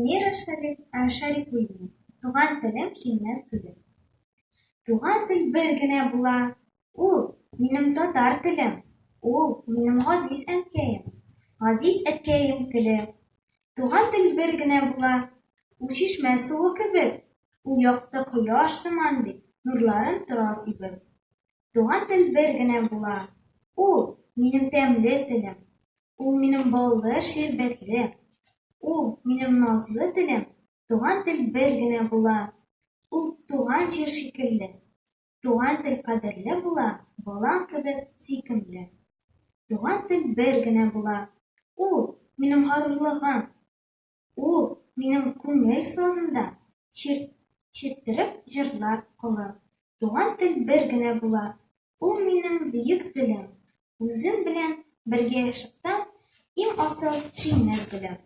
Эльмира Шәриф, ә, Шәрифуллина. Туган телем шиңмәс гөлем. Туган тел бер генә була. Ул, минем татар телем. Ул, минем газиз әнкәем. Газиз әткәем теле. Туган тел бер генә була. Ул чишмә суы кебек. Ул якты кояш сыман бит, нурларын тора сибеп. Туган тел бер генә була. Ул, минем тәмле телем. Ул минем баллы, ширбәтле. Ул минем назлы телем. Туган тел бер генә була. Ул туган җир шикелле. Туган тел кадерле була, балаң кебек сөйкемле. Туган тел бер генә була. Ул минем горурлыгым. Ул минем күңел сазында чирттереп җырлар колы. Туган тел бер генә була. Ул минем бөек телем. Үзем белән бергә шыктан иң асыл шиңмәс гөлем.